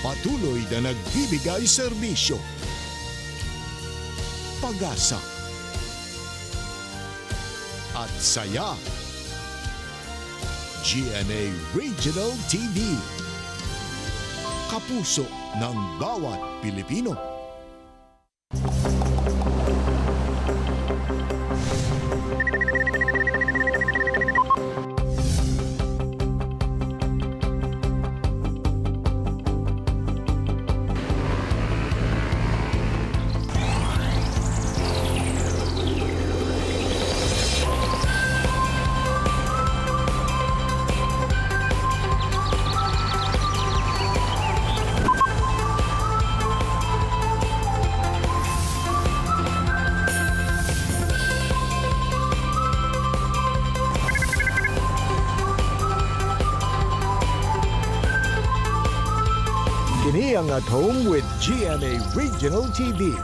Patuloy na nagbibigay serbisyo, pag-asa, at saya. GMA Regional TV. Kapuso ng bawat Pilipino. Kini ang At Home with GMA Regional TV.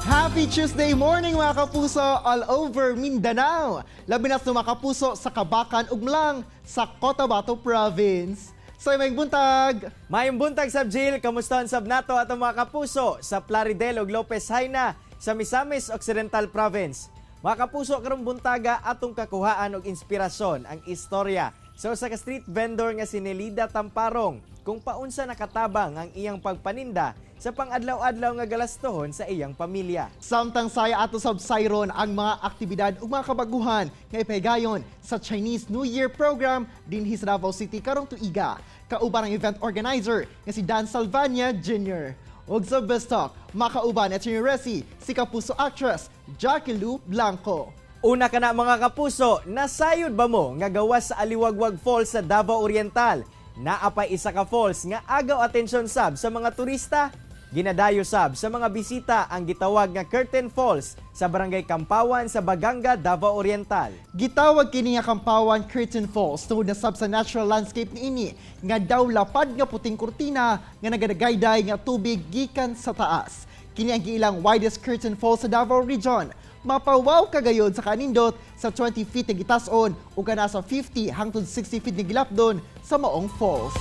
Happy Tuesday morning, mga kapuso, all over Mindanao. Labi na sa mga kapuso sa Kabakan ug Mlang sa Cotabato Province. So may buntag. Maayong buntag sab, Jill, kamusta sab nato atong mga kapuso sa Plaridel ug Lopez Jaena sa Misamis Occidental Province. Mga kapuso, karong buntaga atong kakuhaan og inspirasyon ang istorya sa usa ka street vendor nga si Nelida Tamparong kung paunsa nakatabang ang iyang pagpaninda sa pang-adlaw-adlaw nga galastohon sa iyang pamilya. Samtang saya ato sab sayron ang mga aktibidad ug mga kabaguhan nga ipahigayon sa Chinese New Year program dinhi sa Davao City karong tuiga. Kauban ang event organizer nga si Dan Salvania Jr. Ug sa Best Talk, makauban at Resi, si kapuso actress Jackie Lou Blanco. Una ka na, mga kapuso, nasayod ba mo nga gawas sa Aliwagwag Falls sa Davao Oriental? Naa pay isa ka falls nga agaw atensyon sab sa mga turista? Ginadayo sab sa mga bisita ang gitawag nga Curtain Falls sa Barangay Kampawan sa Baganga, Davao Oriental. Gitawag kini nga Kampawan Curtain Falls tungod na sab sa natural landscape niini nga daw lapad nga puting kurtina nga nagadagayday nga tubig gikan sa taas. Kini ang giilang widest curtain falls sa Davao Region. Mapawaw kagayod sa kanindot sa 20 feet nga gitason ug kanasa 50 hangtod 60 feet nga gilapdon sa maong falls.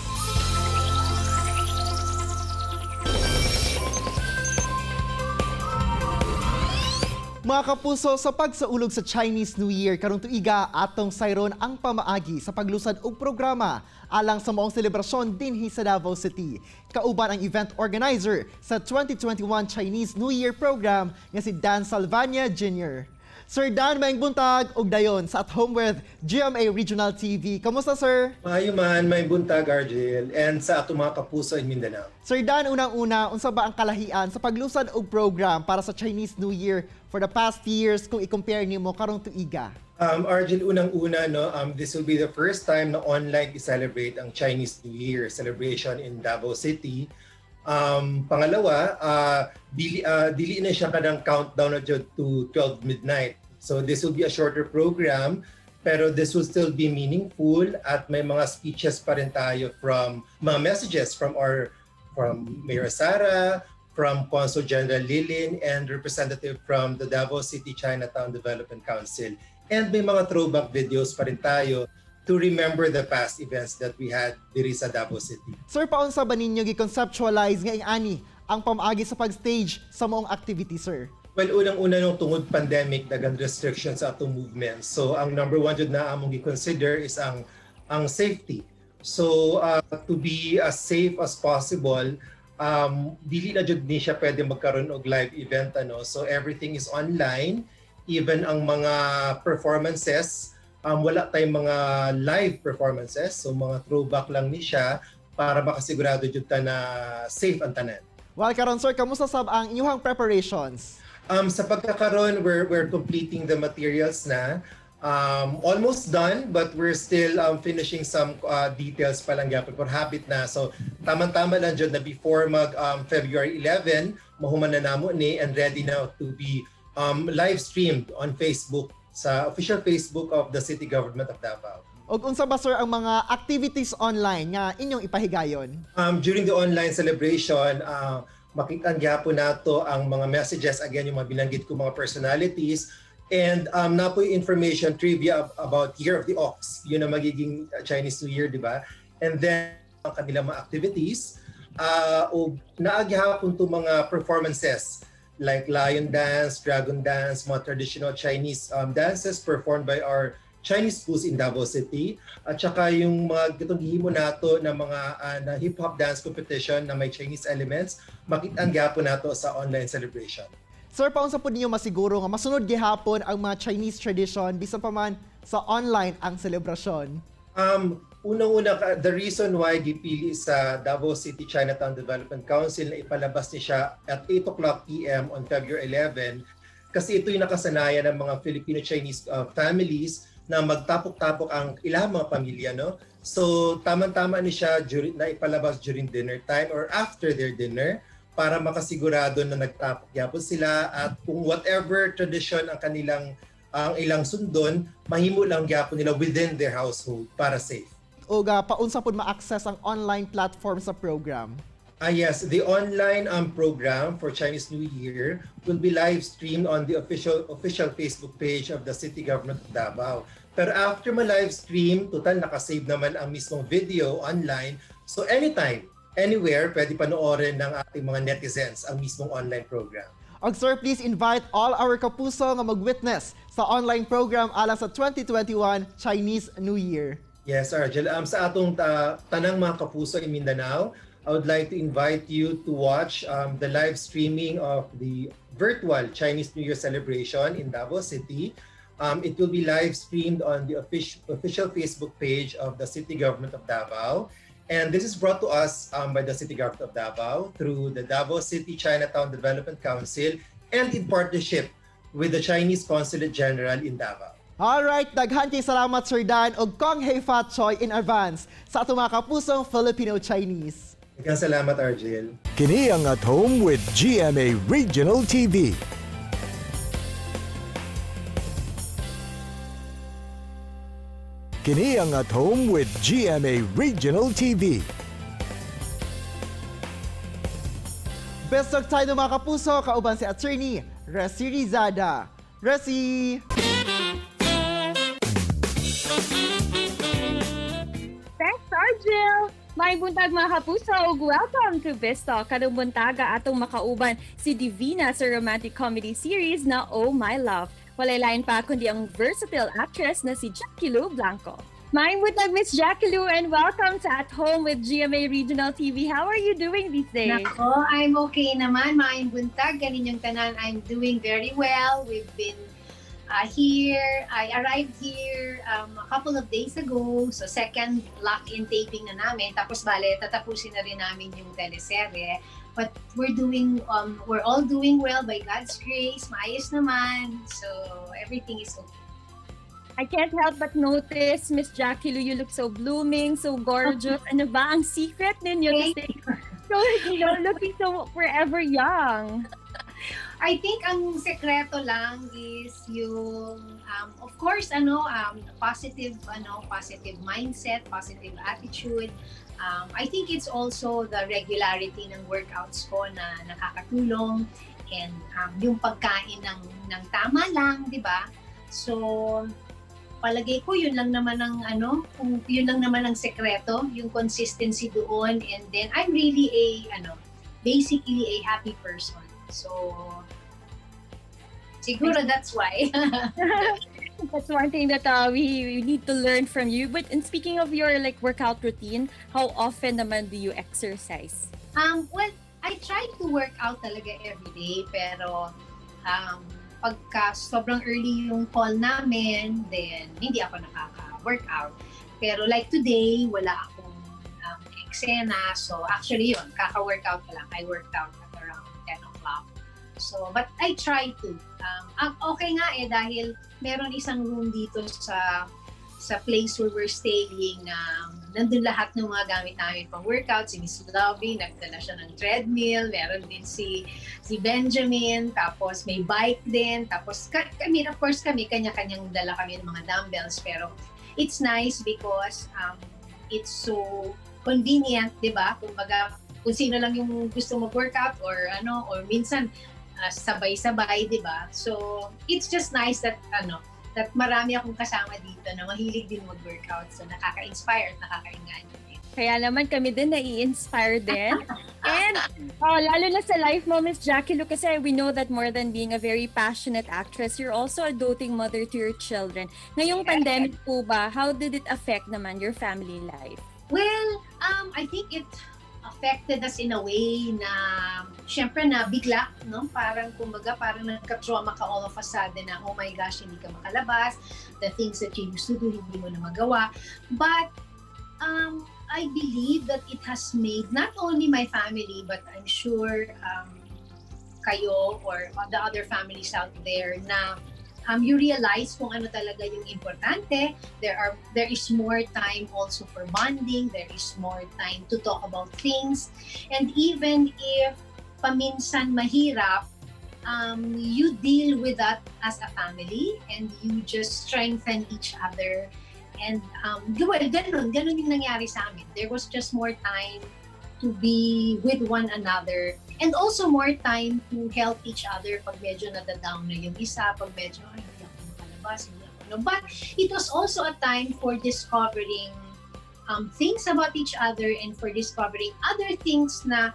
Mga kapuso, sa pagsaulog sa Chinese New Year karong tuiga, atong sayron ang pamaagi sa paglusad og programa alang sa maong selebrasyon dinhi sa Davao City. Kauban ang event organizer sa 2021 Chinese New Year program nga si Dan Salvania Jr. Sir Dan, maayong buntag ug dayon sa At Home with GMA Regional TV. Kamusta, sir? Maayo man, may buntag, Argel, and sa atong mga kapuso in Mindanao. Sir Dan, unang-una, unsa ba ang kalahian sa paglusad og program para sa Chinese New Year for the past years kung i-compare nimo karong tuiga? Argel, unang-una, no, this will be the first time na online i-celebrate ang Chinese New Year celebration in Davao City. Pangalawa, dili na siya kanang countdown na jud to 12 midnight. So this will be a shorter program, pero this will still be meaningful at may mga speeches pa rin tayo from mga messages from Mayor Sara, from Consul General Lilin, and representative from the Davao City Chinatown Development Council. And may mga throwback videos pa rin tayo to remember the past events that we had diri sa Davao City. Sir, paunsa ba ninyo gi-conceptualize nga ani ang pamaagi sa pag-stage sa maong activity, sir? Well, unang-una nung tungod pandemic, daghang restrictions sa atong movement. So, ang number one jud na among gi-consider is ang safety. So, to be as safe as possible, dili na jud ni siya pwede magkaroon og live event, ano. So, everything is online. Even ang mga performances, wala tayong mga live performances. So, mga throwback lang ni siya para makasigurado jud ta na safe ang tanan. Well, karon sir, kamusta sab ang inyong preparations? Sa pagkakaroon, we're completing the materials na. Almost done, but we're still finishing some details pa lang gyapon. Pero habit na. So, tamang-tama lang dyan na before mag February 11, mahuman na namo ni and ready now to be live streamed on Facebook sa official Facebook of the City Government of Davao. Ug unsa ba, sir, ang mga activities online nga inyong ipahigayon? During the online celebration, makita gyapon nato ang mga messages, again, yung mga binanggit ko mga personalities, and napoy information trivia about Year of the Ox. Yun ang magiging Chinese New Year, di ba? And then, ang kanilang mga activities. O naa gihapon to mga performances like lion dance, dragon dance, mga traditional Chinese dances performed by our Chinese schools in Davao City, at saka yung mga gitong gihimo nato na mga na hip hop dance competition na may Chinese elements, makit-an gyapon nato sa online celebration. Sir, paunsa po ninyo masiguro nga masunod gihapon ang mga Chinese tradition bisan pa man sa online ang selebrasyon? Unang-una, the reason why gipili sa Davao City Chinatown Development Council na ipalabas ni siya at 8 o'clock PM on February 11 kasi ito yung nakasanayan ng mga Filipino-Chinese families na magtapok-tapok ang ilang mga pamilya, no? So, tamang-tama ni siya during, na ipalabas during dinner time or after their dinner para makasigurado na nagtapok gyapon sila at kung whatever tradition ang kanilang ang ilang sundon, mahimo lang gyapon nila within their household para safe. O paunsa pod ma-access ang online platform sa program? Ah yes, the online program for Chinese New Year will be live streamed on the official Facebook page of the City Government of Davao. Pero after ma-live stream, total nakasave naman ang mismong video online. So anytime, anywhere, pwede panoorin ng ating mga netizens ang mismong online program. Og sir, please invite all our kapuso nga mag-witness sa online program alang sa 2021 Chinese New Year. Yes, Argel. Sa atong tanang mga kapuso in Mindanao, I would like to invite you to watch the live streaming of the virtual Chinese New Year celebration in Davao City. It will be live streamed on the official Facebook page of the City Government of Davao. And this is brought to us by the City Government of Davao through the Davao City Chinatown Development Council and in partnership with the Chinese Consulate General in Davao. Alright, daghan kay salamat, Sir Dan, og Kong Hei Fat Choi in advance sa atong mga kapusong Filipino-Chinese. Daghang salamat, Argel. Kini ang At Home with GMA Regional TV. Kini ang At Home with GMA Regional TV. Best of tayo, mga kapuso, kauban si Attorney Resi Rizada. Resi! Thanks, Argel! Maayong buntag, mga kapuso ug welcome to Biztalk. Karong buntaga atong makauban si Divina sa romantic comedy series na Oh My Love. Walay lain pa kundi ang versatile actress na si Jackie Lou Blanco. Maayong buntag, Miss Jackie Lou, and welcome to At Home with GMA Regional TV. How are you doing these days? Nako, I'm okay naman. Maayong buntag. Kaninyong tanan, I'm doing very well. We've been here. I arrived here a couple of days ago. So second lock-in taping na namin. Tapos bale, tatapusin na rin namin yung teleserye. But we're all doing well by God's grace. Maayos naman. So everything is okay. I can't help but notice, Miss Jackie Lou, you look so blooming, so gorgeous. Ano ba ang secret ninyo to Thank stay so, looking so forever young? I think ang sekreto lang is yung of course ano positive mindset, positive attitude. I think it's also the regularity ng workouts ko na nakakatulong and yung pagkain ng tama lang, 'di ba? So palagay ko yun lang naman ang ano, kung yun lang naman ang sekreto, yung consistency doon, and then I'm really a ano, basically a happy person. So siguro that's why. That's one thing that we need to learn from you. But in speaking of your like workout routine, how often naman do you exercise? Well, I try to work out talaga every day, pero pagka sobrang early yung call namin, then hindi ako nakaka-workout. Pero like today, wala akong eksena. So actually yun, kaka-workout ko lang. I worked out at around 10 o'clock. So, but I try to. Ang okay nga eh dahil meron isang room dito sa place where we're staying na nandun lahat ng mga gamit namin pang workout. Si Miss Lovey, nagdala siya ng treadmill. Meron din si Benjamin. Tapos may bike din. Tapos, I mean, of course kami, kanya-kanyang dala kami ng mga dumbbells. Pero it's nice because it's so convenient, di ba? Kumbaga, kung sino lang yung gusto mag-workout or ano, or minsan sabay-sabay, di ba? So, it's just nice that ano, that marami akong kasama dito na mahilig din mag-workout. So, nakaka-inspire at nakakainganyo din. Kaya naman kami din nai-inspire din. And oh, lalo na sa life mo, Miss Jackie Lu, kasi we know that more than being a very passionate actress, you're also a doting mother to your children. Ngayong pandemic po ba, how did it affect naman your family life? Well, I think it affected us in a way na syempre na bigla, no? Parang kumbaga, parang nagka-trauma ka all of a sudden na, oh my gosh, hindi ka makalabas. The things that you used to do, hindi mo na magawa. But I believe that it has made not only my family, but I'm sure kayo or the other families out there na you realize kung ano talaga yung importante. There is more time also for bonding, there is more time to talk about things, and even if paminsan mahirap, you deal with that as a family and you just strengthen each other. And well, ganun yung nangyari sa amin. There was just more time to be with one another and also more time to help each other pag medyo nadadown na yung isa, pag medyo, "Ay, hindi ako makalabas, hindi ako ano." But it was also a time for discovering things about each other and for discovering other things na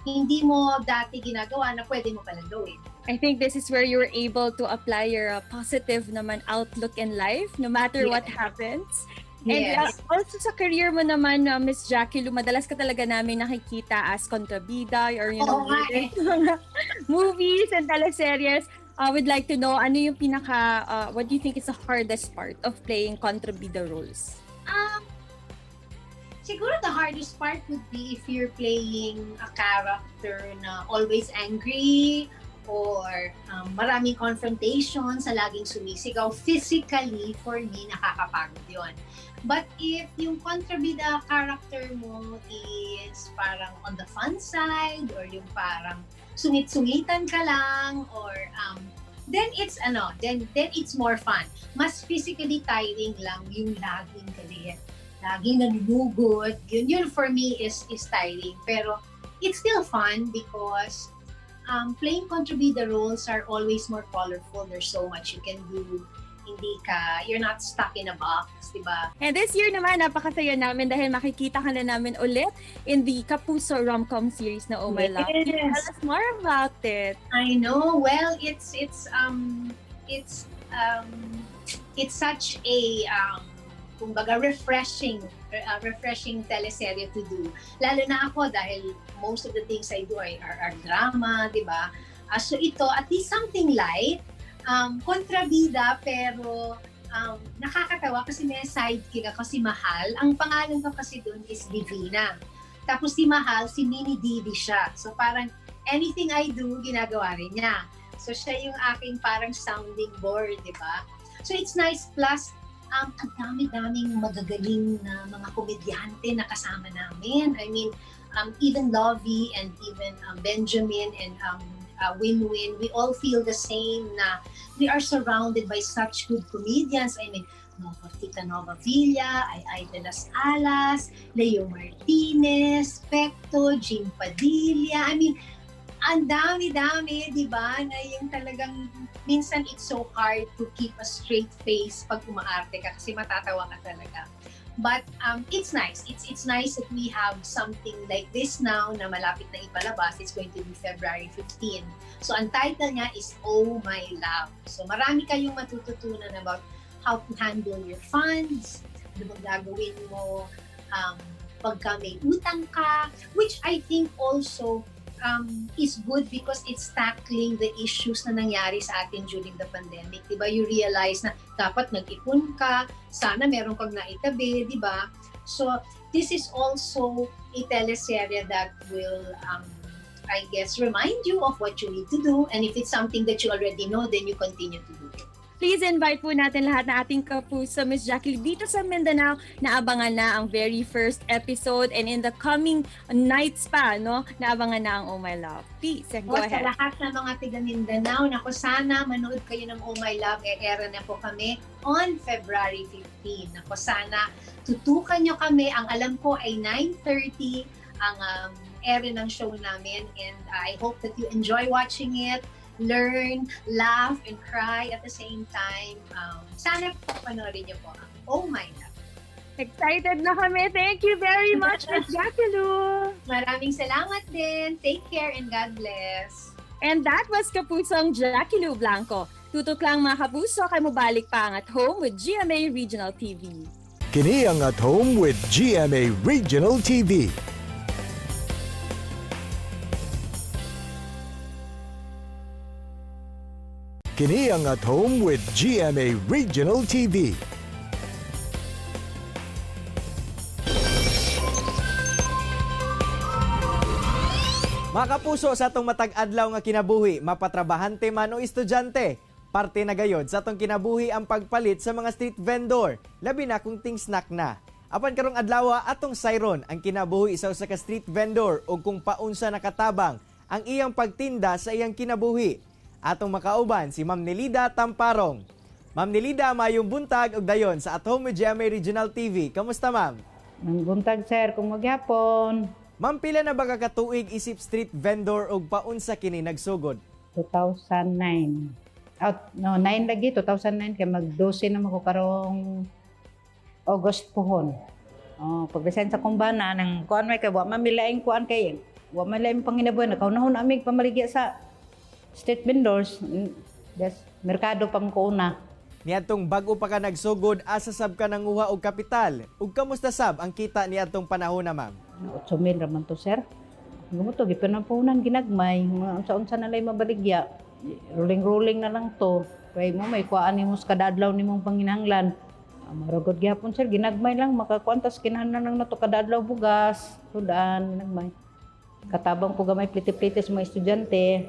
hindi mo dati ginagawa na pwede mo palang gawin. I think this is where you were able to apply your positive naman outlook in life, no matter what happens. And also sa career mo naman, Miss Jackie Lu, madalas ka talaga namin nakikita as kontrabida or Oo nga eh. mga movies and teleseries. I would like to know, ano yung pinaka, what do you think is the hardest part of playing kontrabida roles? Siguro the hardest part would be if you're playing a character na always angry or maraming confrontation, sa laging sumisigaw. Physically, for me, nakakapagod yun. But if yung kontrabida character mo is parang on the fun side or yung parang sungit-sungitan ka lang or then it's ano, then it's more fun. Mas physically tiring lang yung laging galit, laging nanunugod. Yun for me is tiring. Pero it's still fun because playing kontrabida roles are always more colorful. There's so much you can do. Hindi ka, you're not stuck in a box, di ba? And this year naman, napakasaya namin dahil makikita ka na namin ulit in the Kapuso rom-com series na Oh My Love. Can you tell us more about it? I know. Well, it's such a kumbaga refreshing teleserye to do. Lalo na ako dahil most of the things I do are drama, 'di ba? So ito at least something light, kontrabida pero nakakatawa kasi may sidekick ako, si Mahal. Ang pangalan ko kasi doon is Divina. Tapos si Mahal, si Mini Didi siya. So parang anything I do, ginagawa rin niya. So siya yung aking parang sounding board, di ba? So it's nice. Plus, ang dami-daming magagaling na mga komedyante na kasama namin. I mean, even Lovi and even Benjamin and Win-Win, we all feel the same na we are surrounded by such good comedians. I mean, Nova, Tita Nova Villa, Ai Ai delas Alas, Leo Martinez, Pekto, Jim Padilla. I mean, ang dami-dami, di ba? Na yung talagang minsan it's so hard to keep a straight face pag umaarte ka kasi matatawa ka talaga. But it's nice. It's nice that we have something like this now na malapit na ipalabas. It's going to be February 15. So ang title niya is Oh My Love. So marami kayong matututunan about how to handle your funds, ano bang gagawin mo pagka may utang ka, which I think also is good because it's tackling the issues na nangyari sa atin during the pandemic. Diba? You realize na dapat nag-ipon ka, sana meron kang naitabi, di ba? So, this is also a teleserye that will, I guess, remind you of what you need to do. And if it's something that you already know, then you continue to do it. Please invite po natin lahat na ating kapuso, Miss Jackie, dito sa Mindanao na abangan na ang very first episode and in the coming nights pa, no? Naabangan na ang Oh My Love. Please, go O, sa ahead. Lahat ng mga tiga Mindanao, naku, sana manood kayo ng Oh My Love. E-era na po kami on February 15. Naku, sana tutukan nyo kami. Ang alam ko ay 9:30 ang ere ng show namin and I hope that you enjoy watching it, learn, laugh, and cry at the same time. Sana po panoorin niyo po ang Oh My Love. Excited na kami. Thank you very much, Miss Jackie Lou. Maraming salamat din. Take care and God bless. And that was Kapusong Jackie Lou Blanco. Tutok lang, mga kapuso, kay mobalik pa ang At Home with GMA Regional TV. Kini ang At Home with GMA Regional TV. Kini ang At Home with GMA Regional TV. Mga kapuso, sa atong matag adlaw nga kinabuhi, mapatrabahante man o estudyante, parte na gayod sa atong kinabuhi ang pagpalit sa mga street vendor, labi na kung ting snack na. Apan karong adlaw, atong sayron ang kinabuhi sa usa ka street vendor ug kung paunsa nakatabang ang iyang pagtinda sa iyang kinabuhi. Atong makauban si Ma'am Nelida Tamparong. Ma'am Nelida, mayong buntag ug dayon sa At Home with GMA Regional TV. Kamusta, ma'am? Nang buntag, sir, kung magyapon. Ma'am, pila na ba ka katuig isip street vendor ug paunsa kini nagsugod? 2009. Out, no, 9 lagi, 2009 kay mag-12 na ko karong August pohon. Oh, pag-resign sa kumbana nang kuan may kay wa man milaing kuan kay wa man laing panginabuhi, nakaunahon amig pamaligya sa street vendors. Yes, merkado pa man ko una. Niadtong bag-o pa ka nagsugod, asa sab ka nanguha og kapital? Ug kamusta sab ang kita niadtong panahon na, ma'am? 8,000 ra man to, sir. Gumo to gipanapunan ginagmay, mga unsa-unsa na lay mabaligya. Rolling-rolling na lang to. Kay mo may kuan nimo sa kada adlaw nimong panginahanglan. Marugod gyapon, sir, ginagmay lang makakuan tas kinahanglan lang nato kada adlaw bugas, sudan, ginagmay. Katabang po gamay pliti-pliti sa mga estudyante.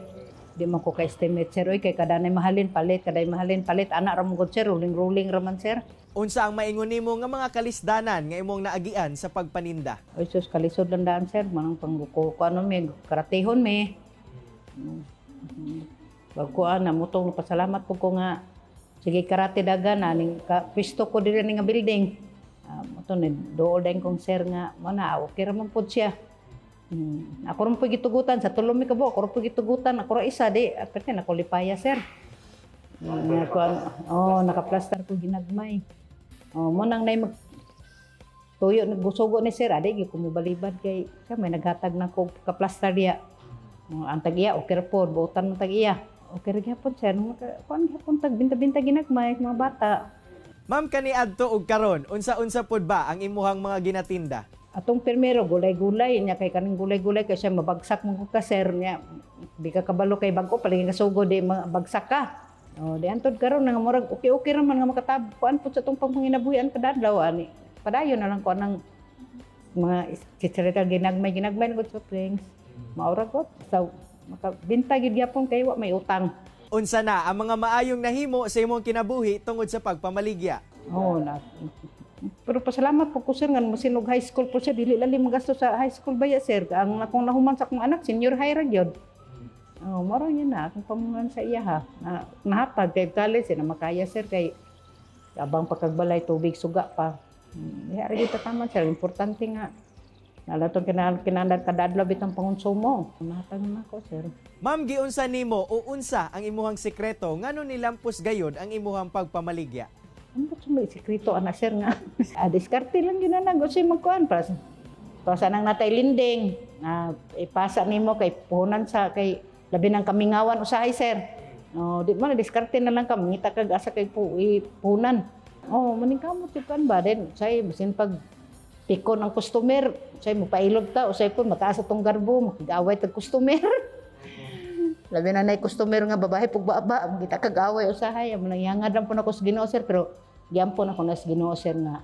Di man ko ka-estimate, sir, oy, kay kada nay mahalin palit, kada mahalin palit ana ra mo gud, sir, rolling-rolling ra man, sir. Unsa ang maingon nimo nga mga kalisdanan nga imong naagian sa pagpaninda? Oy sus, kalisod lang daan, sir, manang pangguko ko ano mi, karatihon mi. Bagkuan na mutong pasalamat po ko nga sige karate dagan na ning ka, pwesto ko diri ning nga building. Mo ni dool din kong sir nga mo na okay ra man pud siya. Ako ron po gitugutan sa tulo mi kabo, ako ron po gitugutan, ako ra isa di aperte na ko lipaya, sir. Nga kuan, oh, nakaplastar ko ginagmay. Oh, mo nang nay mag tuyo nagbusugo ni sir, adi gyud ko mobalibad kay siya may naghatag na ko kaplastar diya. Oh, ang tag-iya okay ra pod, buotan mo tag-iya. Okay ra gyapon, sir, kuan gyapon tag binta-binta ginagmay mga bata. Ma'am, kaniadto og karon, unsa-unsa pod ba ang imuhang mga ginatinda? Atong pirmero gulay-gulay niya kay kaning gulay-gulay kay siya mabagsak mo ka, sir, niya di ka kabalo kay bag-o palagi ka sugo di mabagsak ka. Oh, di antod karon nga murag okay-okay ra man nga makatab kuan pud sa atong panginabuhian kada adlaw ani. Padayon na lang ko ang mga chichirita ginagmay ginagmay na good soft drinks. Maura ko sa makabinta gyud gyapon kay wa may utang. Unsa na ang mga maayong nahimo sa imong kinabuhi tungod sa pagpamaligya? Oo na. Pero pasalamat po ko, sir, nga masinog high school po siya, dili lalim magasto sa high school ba ya, sir? Ang akong nahuman sa akong anak, senior high ra gyud. Oh, moro niya na akong pamungan sa iya ha. Na, nahatag kay college na makaya, sir, kay abang pagkagbalay tubig suga pa. Diha ra gyud tama, sir, importante nga nalaton kinahanglan kada adlaw bitang pangonsumo. Nahatag na ako, sir. Ma'am, giunsa nimo o unsa ang imuhang sekreto ngano nilampos gayod ang imuhang pagpamaligya? Ano ba may sekreto ana, sir, nga? Diskarte lang yun na gusto magkuhan para sa nang natay linding. Ipasa nimo kay puhunan sa kay labi ng kamingawan usahay, sir. Oh, di mo na diskarte na lang ka mangita kag asa kay puhunan. Oh, maning kamot yung kuan ba then say bisin pag pikon ang customer, say mo pailog ta usay po mataas atong garbo, makig-away tag customer. Labi na nay customer nga babae pug baba, kita kag away usahay, amo nang yangad lang po nako sa Ginoo, sir, pero giampon ako na sa Ginoo, sir, nga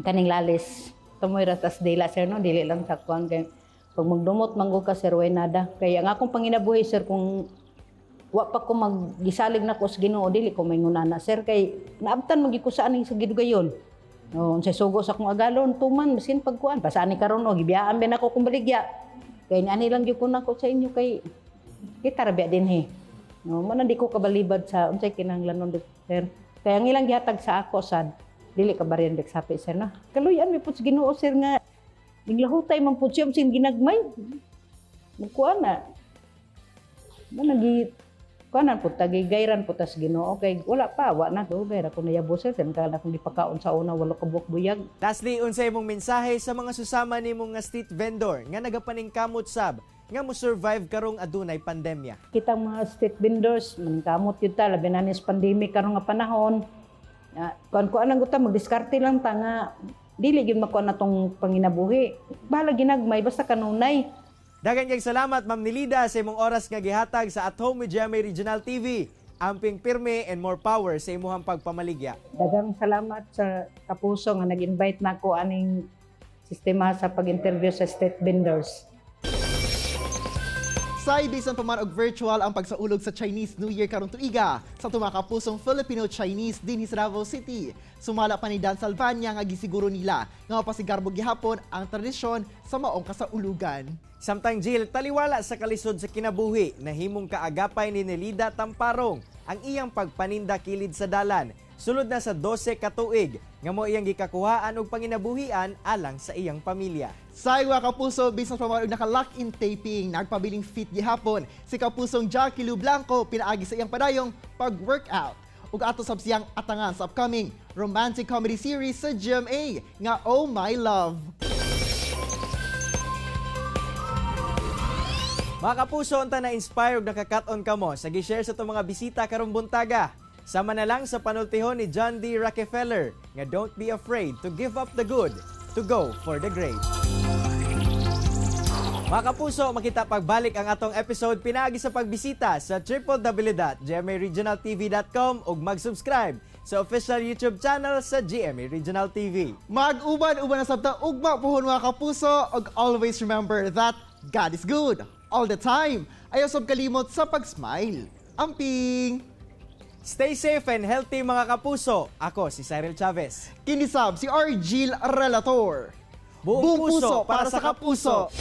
kaning lalis. Tumoy ratas dila, sir, no, dili lang sa kuan kay pag magdumot manggo ka, sir, way nada. Kaya ang akong panginabuhi, sir, kung wa pa ko maggisalig na ko sa Ginoo, dili ko may ngunana, sir, kay naabtan man gyud ko sa aning sa gidugayon. No, unsay sugo sa akong agalon, tuman bisin pagkuan, basta ani karon no, gibiyaan ben ako kung baligya. Kay niani lang gyud ko nako sa inyo kay kita ra biya dinhi. No, mo na di ko kabalibad sa unsay kinahanglan nun, sir. Kaya ang ilang gihatag sa ako sad dili ka baryan dek sapi, sir, na. Kaluyan mi pud sa Ginoo, sir, nga niglahutay man pud siya sin ginagmay. Magkuan na. Mo nagi Kuanan pud tagigayran pud tas Ginoo kay wala pa, wa na dugay ra ko nayabo, sir, kan kana akong gipakaon sa una, walo ka buok buyag. Lastly, unsay imong mensahe sa mga susama nimo nga street vendor nga nagapaningkamot sab nga mo survive karong adunay pandemya? Kitang mga street vendors, maningkamot yun ta, labi na ni sa pandemic karon nga panahon. Kuan kuan lang guta, magdiskarte lang ta nga dili gyud makuha na tong panginabuhi. Bahala ginagmay basta kanunay. Daghang kay salamat, Ma'am Nelida, sa imong oras nga gihatag sa At Home with GMA Regional TV. Amping pirme and more power sa imuhang pagpamaligya. Daghang salamat sa Kapuso nga nag-invite nako aning sistema sa pag-interview sa street vendors. Say bisan pa man og virtual ang pagsaulog sa Chinese New Year karong tuiga sa tumakapusong Filipino-Chinese dinhi sa Davao City. Sumala pa ni Dan Salvania nga gisiguro nila nga mapasigarbo gihapon ang tradisyon sa maong kasaulugan. Samtang Jill, taliwala sa kalisod sa kinabuhi, nahimong kaagapay ni Nelida Tamparong ang iyang pagpaninda kilid sa dalan. Sulod na sa 12 ka tuig nga mo iyang gikakuhaan og panginabuhian alang sa iyang pamilya. Say wa Kapuso, bisan pa man og naka-lock-in taping, nagpabiling fit gihapon si Kapusong Jackie Lou Blanco pinaagi sa iyang padayong pag-workout. Ug ato sab siyang atangan sa upcoming romantic comedy series sa GMA nga Oh My Love. Mga kapuso, unta na-inspire ug nakakat-on kamo sa gi-share sa atong mga bisita karong buntaga. Sama na lang sa panultihon ni John D. Rockefeller nga don't be afraid to give up the good to go for the great. Mga kapuso, makita pagbalik ang atong episode pinaagi sa pagbisita sa www.gmaregionaltv.com ug mag-subscribe sa official YouTube channel sa GMA Regional TV. Mag-uban-uban na sabta ugma pohon, mga kapuso, ug always remember that God is good all the time. Ayaw sab kalimot sa pag-smile. Amping! Stay safe and healthy, mga kapuso. Ako si Cyril Chavez. Kini sab si Argil Relator. Buong puso para sa kapuso.